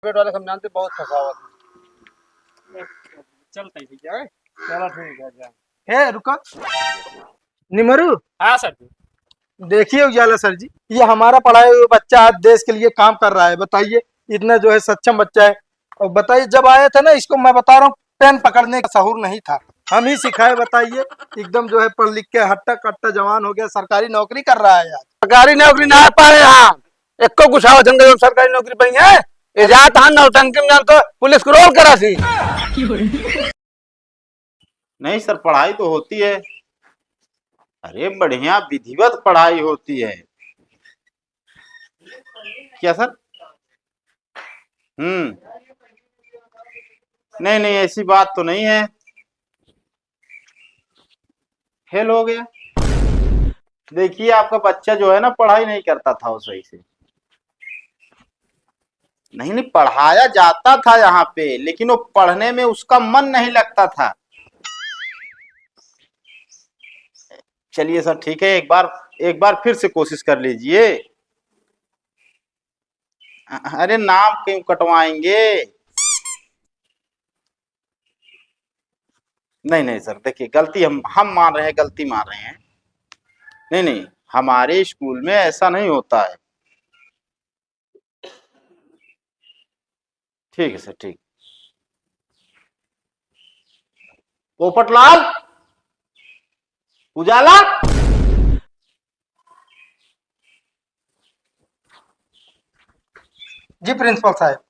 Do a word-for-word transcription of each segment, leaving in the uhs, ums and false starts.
प्राइवेट वाले समझाते बहुत फंसावत है। चलते ही भैया, हैं? चलो ठीक है, जा। हे, रुको। निमरू। हाँ सर जी। देखिए उजाला सर जी, ये हमारा पढ़ाया हुआ बच्चा आज देश के लिए काम कर रहा है। बताइए, इतना जो है सक्षम बच्चा है। और बताइए, जब आया था ना, इसको मैं बता रहा हूँ, पेन पकड़ने का सहूर नहीं था, हम ही सिखाए। बताइए, एकदम जो है पढ़ लिख के हट्टा कट्टा जवान हो गया, सरकारी नौकरी कर रहा है आज। सरकारी नौकरी ना पाए यहाँ, एको कुछ आवत हमके जो सरकारी नौकरी पाई है। ये जात हाँ नौटंकी में जान तो पुलिस को रोल करा सी। नहीं सर, पढ़ाई तो होती है। अरे बढ़िया विधिवत पढ़ाई होती है। क्या सर? हम्म। नहीं, नहीं, ऐसी बात तो नहीं है। फेल हो गया। देखिए, आपका बच्चा जो है ना, पढ़ाई नहीं करता था वो सही से। नहीं, नहीं, पढ़ाया जाता था यहाँ पे, लेकिन वो पढ़ने में उसका मन नहीं लगता था। चलिए सर, ठीक है, एक बार, एक बार फिर से कोशिश कर लीजिए। अ-, अरे, नाम क्यों कटवाएंगे? नहीं, नहीं सर, देखिए, गलती हम, हम मान रहे हैं, गलती मान रहे हैं। नहीं, नहीं, हमारे स्कूल में ऐसा नहीं होता है। ठीक है सर, ठीक। पोपटलाल, उजाला। जी प्रिंसिपल साहब।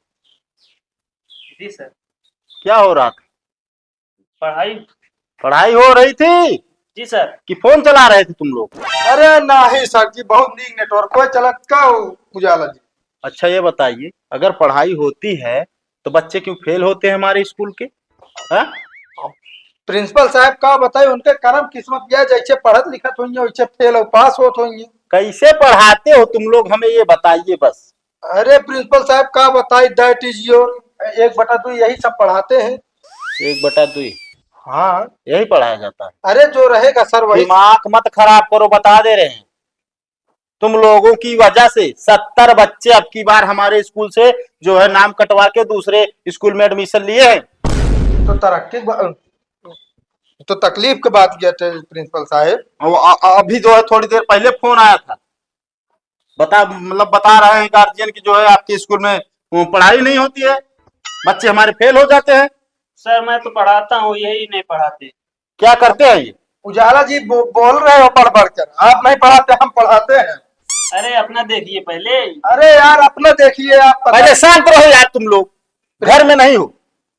जी सर। क्या हो रहा था? पढ़ाई। पढ़ाई हो रही थी? जी सर। कि फोन चला रहे थे तुम लोग? अरे नहीं सर जी, बहुत नीक नेटवर्क है, चलत का हो उजाला जी। अच्छा, ये बताइए, अगर पढ़ाई होती है तो बच्चे क्यों फेल होते हैं हमारे स्कूल के? हाँ? अब प्रिंसिपल साहब का बताए, उनके करम किस्मत या जैसे पढ़त लिखत होइए, वैसे फेल और पास होत होइए। कैसे पढ़ाते हो तुम लोग, हमें ये बताइए बस। अरे प्रिंसिपल साहब का बताई, that is your एक बटा दो, यही सब पढ़ाते हैं। एक बटा दो? हाँ। यही पढ़ाया जाता है? अरे जो रहेगा सर वही। दिमाग मत खराब करो, बता दे रहे हैं। तुम लोगों की वजह से सत्तर बच्चे अब की बार हमारे स्कूल से जो है नाम कटवा के दूसरे स्कूल में एडमिशन लिए हैं। तो तरक्की ब-, तो तकलीफ के बात ये है प्रिंसिपल साहब। अब अ-, अ-, अभी जो है थोड़ी देर पहले फोन आया था, बता, मतलब बता रहे हैं गार्जियन की जो है आपके स्कूल में, अ, पढ़ाई नहीं होती है, बच्चे हमारे फेल हो जाते हैं। सर, मैं तो पढ़ाता हूँ, यही नहीं पढ़ाते। क्या करते हैं ये? उजाला जी बो-, बोल रहे हो बढ़ बढ़ कर, आप नहीं पढ़ाते, हम पढ़ाते हैं। अरे अपना देखिए पहले। अरे यार अपना देखिए आप, पता पहले शांत रहो यार तुम लोग, घर में नहीं हो।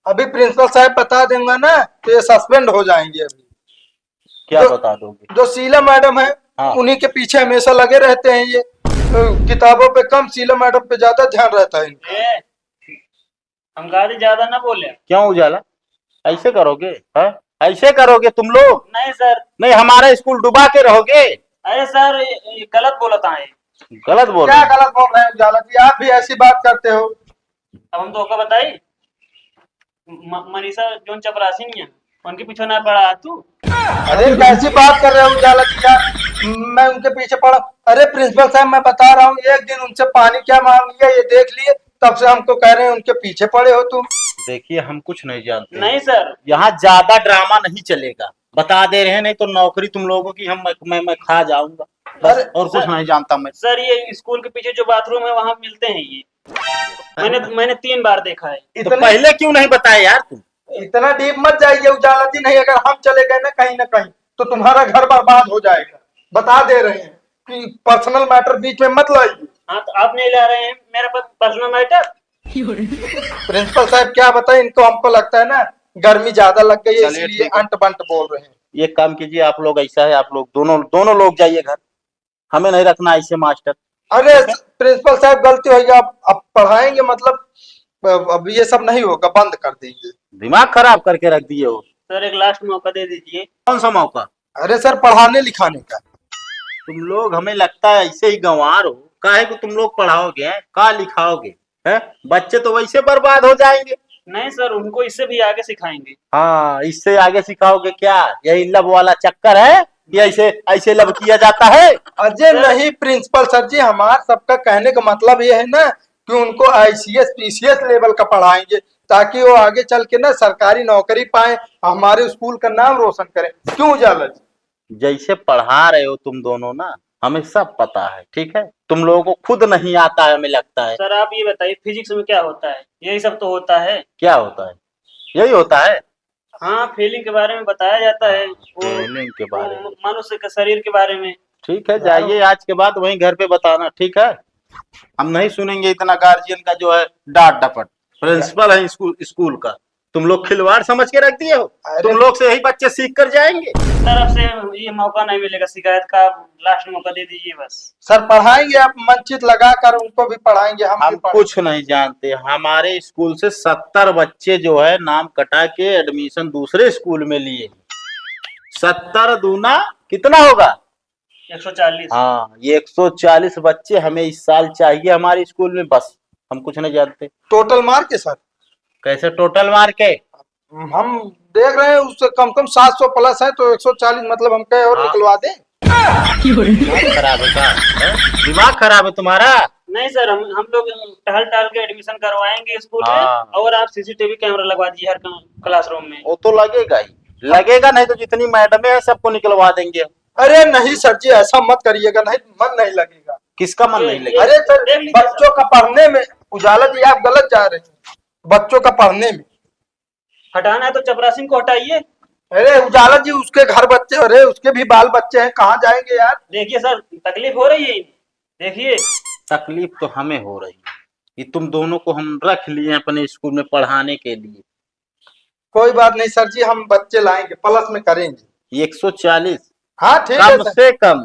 अभी प्रिंसिपल साहब बता देंगे ना तो ये सस्पेंड हो जाएंगे। अभी क्या जो, बता दोगे? जो शीला मैडम है, हाँ। उन्हीं के पीछे हमेशा लगे रहते हैं ये। अ, किताबों पे कम, शीला मैडम पे ज्यादा ध्यान रहता है इनका। ए, हम कहा थे ज्यादा ना बोले। क्यों उजाला, ऐसे करोगे? हाँ, ऐसे करोगे तुम लोग? नहीं सर। नहीं, हमारा स्कूल डुबा के रहोगे? अरे सर, ये, ये गलत बोलत आए। गलत बोल क्या रहे हैं? गलत बोल रहे हैं उजाला जी, आप भी ऐसी बात करते हो? अब हम तो का बताई, म-, मनीषा जोन चपरासी नहीं है, उनके पीछे ना पड़ा तू। अरे कैसी बात कर रहे हो उजाला जी यार, मैं उनके पीछे पड़ा? अरे प्रिंसिपल साहब, मैं बता रहा हूँ, एक दिन उनसे पानी क्या मांग लिया, ये देख लिए, तब से हमको कह रहे हैं उनके पीछे पड़े हो तुम। देखिए, हम कुछ नहीं जानते। नहीं सर। यहाँ ज्यादा ड्रामा नहीं चलेगा, बता दे रहे हैं, नहीं तो नौकरी तुम लोगों की हम, मैं, मैं, मैं खा जाऊंगा बस। अरे और कुछ सर, नहीं जानता मैं। सर, ये स्कूल के पीछे जो बाथरूम है, वहाँ मिलते हैं ये। मैंने, मैंने तीन बार देखा है। तो इतने पहले क्यों नहीं बताया यार तुम? इतना डीप मत जाइए उजाला जी, नहीं अगर हम चले गए ना कहीं ना कहीं तो तुम्हारा घर बर्बाद हो जाएगा। बता दे रहे हैं कि पर्सनल मैटर बीच में मत लाइए। हाँ, तो आप नहीं ला रहे हैं मेरा पर्सनल मैटर। प्रिंसिपल साहब क्या बताएं, इनको हमको लगता है ना गर्मी ज्यादा लग गई है, चलिए, इसलिए ठीक है। अंट बंट बोल रहे हैं। एक काम कीजिए, आप लोग ऐसा है, आप लोग दोनों, दोनों लोग जाइए घर, हमें नहीं रखना ऐसे मास्टर। अरे ठीक है? प्रिंसिपल साहब गलती हो गया, अब, अब पढ़ाएंगे मतलब अब, अब ये सब नहीं होगा, बंद कर देंगे। दिमाग खराब करके रख दिए हो। सर एक लास्ट मौका दे दीजिए। कौन सा मौका? अरे सर पढ़ाने लिखाने का। तुम लोग हमें लगता है ऐसे ही गंवार हो, काहे को तुम लोग पढ़ाओगे, हैं? का लिखाओगे, हैं? बच्चे तो वैसे बर्बाद हो जाएंगे। नहीं सर, उनको इससे भी आगे सिखाएंगे। हाँ, इससे आगे सिखाओगे क्या? यही लव वाला चक्कर है कि ऐसे, ऐसे लव किया जाता है? अजय सर। नहीं प्रिंसिपल सर जी, हमार सबका कहने का मतलब ये है ना कि उनको आईसीएस, पीसीएस लेवल का पढ़ाएंगे, ताकि वो आगे चल के ना सरकारी नौकरी पाए, हमारे स्कूल का नाम रोशन करें। क्यों उजाला जी? जैसे पढ़ा रहे हो तुम दोनों ना, हमें सब पता है, ठीक है? तुम लोगों को खुद नहीं आता है, हमें लगता है। सर, आप ये बताइए, फिजिक्स में क्या होता है? यही सब तो होता है। क्या होता है? यही होता है। हाँ, फीलिंग के बारे में बताया जाता है। हाँ, वो, फीलिंग के वो बारे में। म-, मनुष्य के शरीर के बारे में। ठीक है, जाओ। जाइए, आज के बाद वहीं घर पे बताना, ठीक है? हम नहीं सुनेंगे इतना गार्जियन का जो है डांट डपट। प्रिंसिपल है स्कूल, स्कूल का, तुम लोग खिलवाड़ समझ के रख दिए हो। अरे तुम लोग से यही बच्चे सीख कर जाएंगे। सर, अब से ये मौका नहीं मिलेगा शिकायत का, आप लास्ट मौका दे दीजिए बस। सर, पढ़ाएंगे, आप मन चित लगा कर उनको भी पढ़ाएंगे, हम भी हम पढ़ाएंगे। कुछ नहीं जानते। हमारे स्कूल से सत्तर बच्चे जो है नाम कटा के एडमिशन दूसरे स्कूल में लिए। सत्तर दूना कितना होगा? एक सौ चालीस। हाँ, ये एक सौ चालीस बच्चे हमें इस साल चाहिए हमारे स्कूल में, बस। हम कुछ नहीं जानते। टोटल मार के सर? कैसे टोटल मार के? हम देख रहे हैं, उससे कम कम सात सौ प्लस है, तो एक सौ चालीस मतलब हम कहे और हाँ। निकलवा दें। दिमाग खराब है का? हैं? दिमाग खराब है तुम्हारा? नहीं सर, हम, हम लोग टहल टहल के एडमिशन करवाएंगे स्कूल में, हाँ। और आप सीसीटीवी कैमरा लगवा दीजिए हर क-, क्लासरूम में। वो तो लगेगा ही, लगेगा नहीं तो जितनी मैडमें हैं सबको निकलवा देंगे। अरे नहीं सर जी, ऐसा मत करिएगा, नहीं, मन नहीं लगेगा। किसका मन ये, नहीं ये लगेगा? अरे सर, देख लीजिए सर। बच्चों का पढ़ने में, उजाला जी, आप गलत जा रहे हैं, बच्चों का पढ़ने में। हटाना है तो चपरासिन को हटाइए। अरे उजाला जी, उसके घर बच्चे, अरे उसके भी बाल बच्चे हैं, कहाँ जाएंगे यार? देखिए सर, तकलीफ हो रही है, देखिए। तकलीफ तो हमें हो रही है कि तुम दोनों को हम रख लिए अपने स्कूल में पढ़ाने के लिए। कोई बात नहीं सर जी, हम बच्चे लाएंगे, प्लस में करेंगे। एक सौ चालीस? हाँ, ठीक है कम सर। से कम।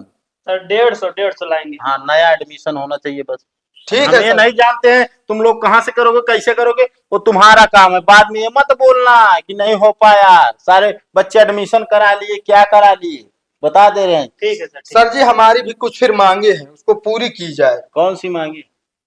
सर, डेढ़ सौ, डेढ़ सौ लाएंगे। हाँ, नया एडमिशन होना चाहिए बस। ठीक हम है ये सर। नहीं जानते हैं तुम लोग कहाँ से करोगे, कैसे करोगे, वो तुम्हारा काम है। बाद में ये मत बोलना कि नहीं हो पाया, सारे बच्चे एडमिशन करा लिए, क्या करा लिए, बता दे रहे हैं। ठीक है सर, ठीक। सर जी, हमारी भी कुछ फिर मांगे हैं, उसको पूरी की जाए। कौन सी मांगे?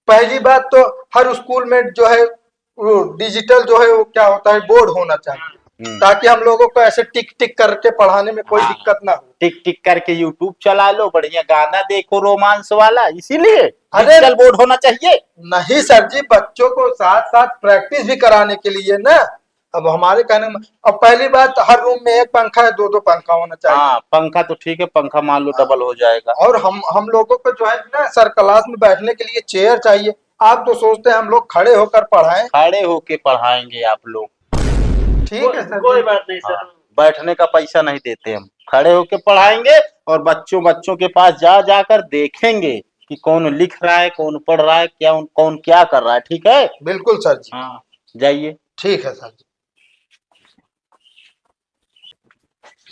पहली बात तो हर स्कूल में जो है वो डिजिटल जो है वो क्या होता है, बोर्ड होना चाहिए, हम्म। ताकि हम लोगों को ऐसे टिक टिक करके पढ़ाने में कोई हाँ। दिक्कत ना हो। टिक टिक करके YouTube चला लो, बढ़िया गाना देखो रोमांस वाला, इसीलिए अरे डिजिटल बोर्ड होना चाहिए। नहीं सर जी, बच्चों को साथ साथ प्रैक्टिस भी कराने के लिए ना। अब हमारे कहने में, अब पहली बात, हर रूम में एक पंखा है, दो दो पंखा होना चाहिए। हाँ, पंखा तो ठीक है, पंखा मान लो हाँ। डबल हो जाएगा। और हम हम लोगों को जो है ना सर, क्लास में बैठने के लिए चेयर चाहिए। आप तो सोचते हैं हम लोग खड़े होकर पढ़ाएं। खड़े होके पढ़ाएंगे आप लोग। ठीक है सर जी। कोई बात नहीं सर। हाँ, बैठने का पैसा नहीं देते हम, खड़े होके पढ़ाएंगे और बच्चों बच्चों के पास जा जाकर देखेंगे कि कौन लिख रहा है, कौन पढ़ रहा है, क्या उन, कौन क्या कर रहा है। ठीक है, बिल्कुल सर जी। हाँ, जाइए। ठीक है सर जी।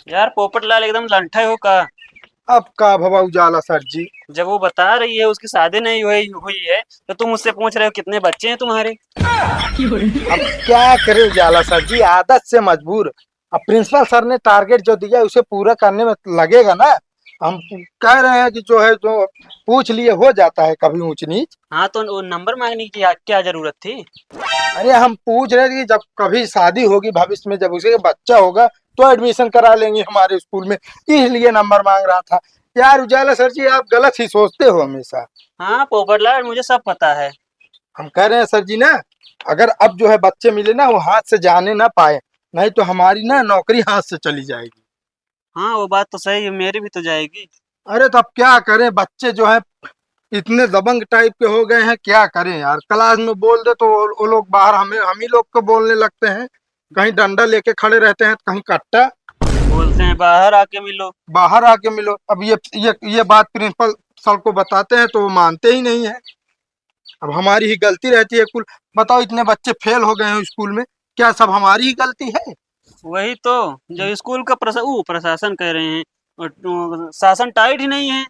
यार पोपटलाल एकदम लंठा हो का। अब का भवा उजाला सर जी? जब वो बता रही है उसकी शादी नहीं हुई हुई है तो तुम उससे पूछ रहे हो कितने बच्चे हैं तुम्हारे? अब क्या करे उजाला सर जी, आदत से मजबूर। अब प्रिंसिपल सर ने टारगेट जो दिया उसे पूरा करने में लगेगा ना। हम कह रहे हैं कि जो है जो पूछ लिए हो जाता है कभी ऊंच नीच। हाँ तो वो नंबर मांगने की क्या, क्या जरूरत थी? अरे हम पूछ रहे थे कि जब कभी शादी होगी भविष्य में, जब उसे बच्चा होगा तो एडमिशन करा लेंगे हमारे स्कूल में, इसलिए नंबर मांग रहा था। यार उजाला सर जी, आप गलत ही सोचते हो हमेशा। हाँ पोपटलाल, मुझे सब पता है। हम कह रहे हैं सर जी ना, अगर अब जो है बच्चे मिले ना, वो हाथ से जाने ना पाए, नहीं तो हमारी ना नौकरी हाथ से चली जाएगी। हाँ वो बात तो सही है, मेरी भी तो जाएगी। अरे तो अब क्या करें, बच्चे जो है इतने दबंग टाइप के हो गए हैं, क्या करें यार। क्लास में बोल दे तो वो, वो लोग बाहर हमें, हम ही लोग को बोलने लगते हैं। कहीं डंडा लेके खड़े रहते हैं तो कहीं कट्टा। बोलते हैं बाहर आके मिलो। बाहर आके मिलो। अब ये ये ये बात प्रिंसिपल सर को बताते हैं तो वो मानते ही नहीं है। अब हमारी ही गलती रहती है कुल। बताओ, इतने बच्चे फेल हो गए हैं स्कूल में, क्या सब हमारी ही गलती है? वही तो, जो स्कूल का प्रशा-, ऊ, प्रशासन कह रहे हैं, और, अ, शासन टाइट ही नहीं है।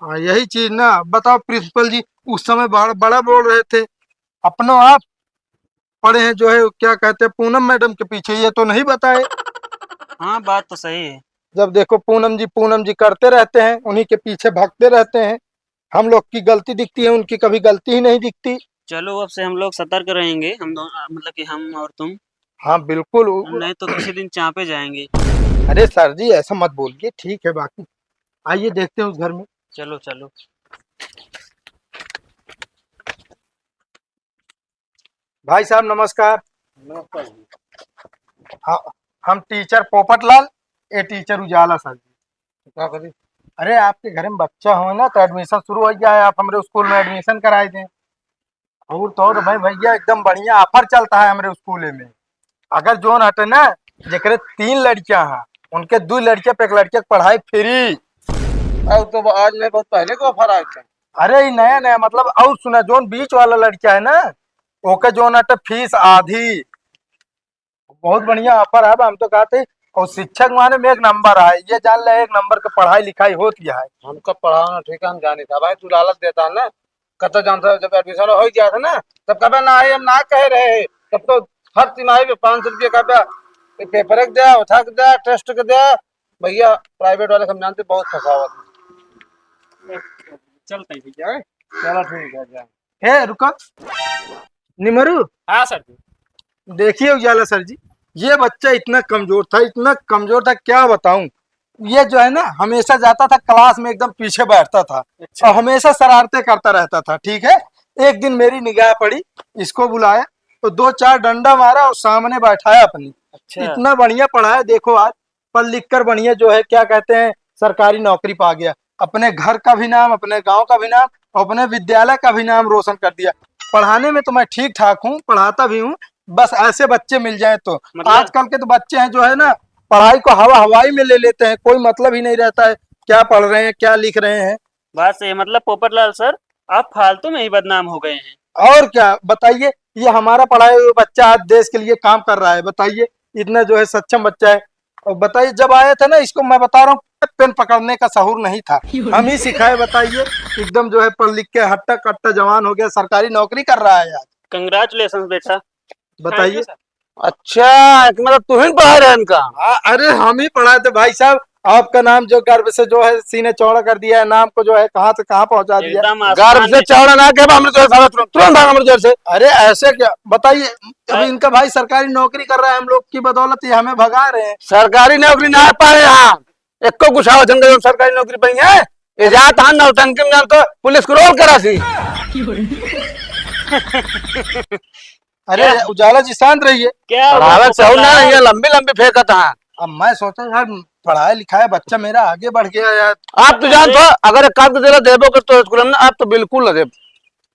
हाँ, यही चीज ना। बताओ प्रिंसिपल जी, उस समय बड़ा बड़ा बोल रहे थे, अपनो आप पड़े हैं जो है क्या कहते हैं पूनम मैडम के पीछे, ये तो नहीं बताए। हाँ बात तो सही है। जब देखो पूनम जी पूनम जी करते रहते हैं, उन्हीं के पीछे भागते रहते हैं। हम लोग की गलती दिखती है, उनकी कभी गलती ही नहीं दिखती। चलो अब से हम लोग सतर्क रहेंगे, हम दोनों, मतलब कि हम और तुम। हाँ बिल्कुल। नहीं तो किसी दिन चापे जाएंगे। अरे सर जी ऐसा मत बोलिए, ठीक है, बाकी आइए देखते हैं उस घर में। चलो चलो। भाई साहब, नमस्कार। नमस्कार जी। हाँ, हम टीचर पोपटलाल, ये टीचर उजाला सर जी। का करी? अरे, आपके घर में बच्चा हो ना, तो एडमिशन शुरू हो गया है, आप हमरे स्कूल में एडमिशन कराए दें। और तो और भाई, भैया, एकदम बढ़िया ऑफर चलता है हमरे स्कूल में। अगर जोन हटे ना, जेकरे तीन लड़कियां हैं, उनके दो लड़कियां पे एक लड़किया के पढ़ाई फ्री। और तो आज नहीं, बहुत पहले का ऑफर आया था। अरे, ये नया नया, मतलब, और सुना, जोन बीच वाला लड़का है ना, ओके जोन हटे फीस आधी। बहुत बढ़िया ऑफर है, हम तो कहते हैं। और शिक्षक माने में एक नंबर है, ये जान ले, एक नंबर के पढ़ाई लिखाई होती है। हमका पढ़ाना ठीक है, हम जाने था भाई, तू लालच देता है ना। कत जानता है, जब एडमिशन हो गया था ना, तब कबे ना आए, हम ना कहे रहे। तब तो हर तिमाही में पाँच सौ रुपये का बे-, पेपर एक दे, उठा के दे, टेस्ट के दे। भैया, प्राइवेट वाले हम जानते, बहुत फंसावत है। चलते हैं भैया, ए? चलो ठीक है, जा। हे, रुको। निमरू। हाँ सर जी। देखिए उजाला सर जी, ये बच्चा इतना कमजोर था, इतना कमजोर था, क्या बताऊं। ये जो है ना, हमेशा जाता था क्लास में, एकदम पीछे बैठता था। अच्छा। और हमेशा शरारतें करता रहता था, ठीक है। एक दिन मेरी निगाह पड़ी, इसको बुलाया, तो दो चार डंडा मारा और सामने बैठाया अपनी। अच्छा। इतना बढ़िया पढ़ाया, देखो आज पढ़ लिख कर बढ़िया, जो है, क्या कहते हैं, सरकारी नौकरी पा गया। अपने घर का भी नाम, अपने गांव का भी नाम और अपने विद्यालय का भी नाम रोशन कर दिया। पढ़ाने में तो मैं ठीक ठाक हूँ, पढ़ाता भी हूँ, बस ऐसे बच्चे मिल जाए तो। मतलब? आजकल के तो बच्चे हैं, जो है ना, पढ़ाई को हवा हवाई में ले लेते हैं, कोई मतलब ही नहीं रहता है क्या पढ़ रहे हैं, क्या लिख रहे हैं। बात सही है, मतलब पोपटलाल सर, आप फालतू में ही बदनाम हो गए हैं। और क्या बताइए, ये हमारा पढ़ाया हुआ बच्चा आज देश के लिए काम कर रहा है, बताइए, इतना जो है सक्षम बच्चा है। और बताइए, जब आया था ना, इसको मैं बता रहा हूँ, पेन पकड़ने का सहूर नहीं था, हम ही सिखाए, बताइए। एकदम जो है पढ़ लिख के हट्टा कट्टा जवान हो गया, सरकारी नौकरी कर रहा है आज। कंग्रेचुलेशन बेटा। बताइए। Thank you sir। अच्छा, एक मतलब तू ही पढ़ा रहे इनका? हाँ, अरे हम ही पढ़ाए थे भाई साहब। आपका नाम जो गर्व से जो है सीने चौड़ा कर दिया है, नाम को जो है कहाँ से कहाँ पहुँचा दिया। एकदम गर्व आसमान से में। चौड़ा ना कहे, हमरे जोर से, तुरंत, तुरंत भाग हमरे जोर से। अरे ऐसे क्या बताइए, अब अरे। इनका भाई सरकारी नौकरी कर रहा है, हम लोग की बदौलत ये हमें भगा रहे हैं। सरकारी नौकरी ना पाए यहाँ, एको कुछ आओ जंगल में सरकारी नौकरी पाई है। ये जात हाँ नौटंकी में जान तो पुलिस को रोल करा सी। अरे क्या? उजाला जी, शांत रहिए। क्या पढ़ावे हुआ से हो ना, पढ़ा? ये लंबी लंबी फेंकत हाँ। अब मैं सोचा यार, पढ़ाया लिखाया बच्चा मेरा आगे बढ़ गया यार। आप तो जानत हो, अगर एक आध के दिला देबो कर तो स्कूल में, आप तो बिल्कुल ना देब।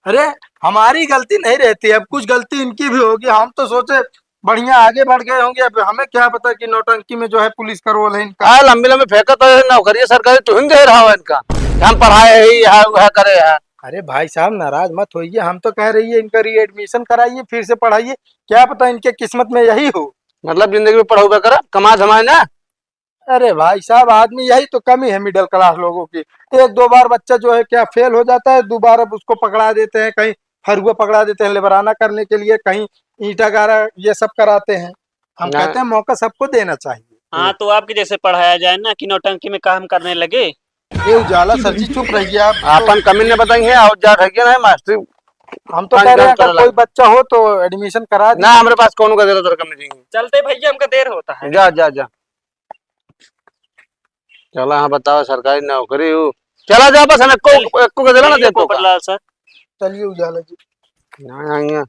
अरे, हमारी गलती नहीं रहती, अब कुछ गलती इनकी भी होगी। हम तो सोचे बढ़िया आगे बढ़ गए होंगे, अब हमें क्या पता कि नौटंकी में जो है पुलिस का रोल है इनका। आ, लंबी लंबी फेंकत हो, नौकरी सरकारी तुहिन दे रहा हो इनका, हम पढ़ाए ही, यहाँ वह करे हैं। अरे भाई साहब, नाराज मत होइए, हम तो कह रही है इनका रीएडमिशन कराइए, फिर से पढ़ाइए, क्या पता इनके किस्मत में यही हो। मतलब जिंदगी में पढ़ाऊबे करा, कमा धमाए ना। अरे भाई साहब, आदमी यही तो कमी है मिडिल क्लास लोगों की। एक दो बार बच्चा जो है क्या फेल हो जाता है, दोबारा उसको पकड़ा देते हैं, कहीं फरुआ पकड़ा देते हैं लेबराना करने के लिए, कहीं ईंटा गारा ये सब कराते हैं। हम ना। कहते हैं मौका सबको देना चाहिए। हाँ, तो आपके जैसे पढ़ाया जाए ना कि नौटंकी में काम करने लगे। ये उजाला सर जी, चुप रहिए आप। आपन कमी न बताई है, और जा रहिए ना मास्टर। हम तो कह रहे हैं, अगर कोई बच्चा हो तो एडमिशन करा दीजिए। ना, हमरे पास कौनो का जरूरत कमी नहीं है। चलते भैया, हमका देर होता है। जा, जा, जा। चला, हाँ, बताओ, सरकारी नौकरी हो। चला जा, बस हम एको, चलिए। एको का दिला ना चलिए, देतो का। पोपटलाल सर। चलिए उजाला जी। ना, यहाँ, यहाँ।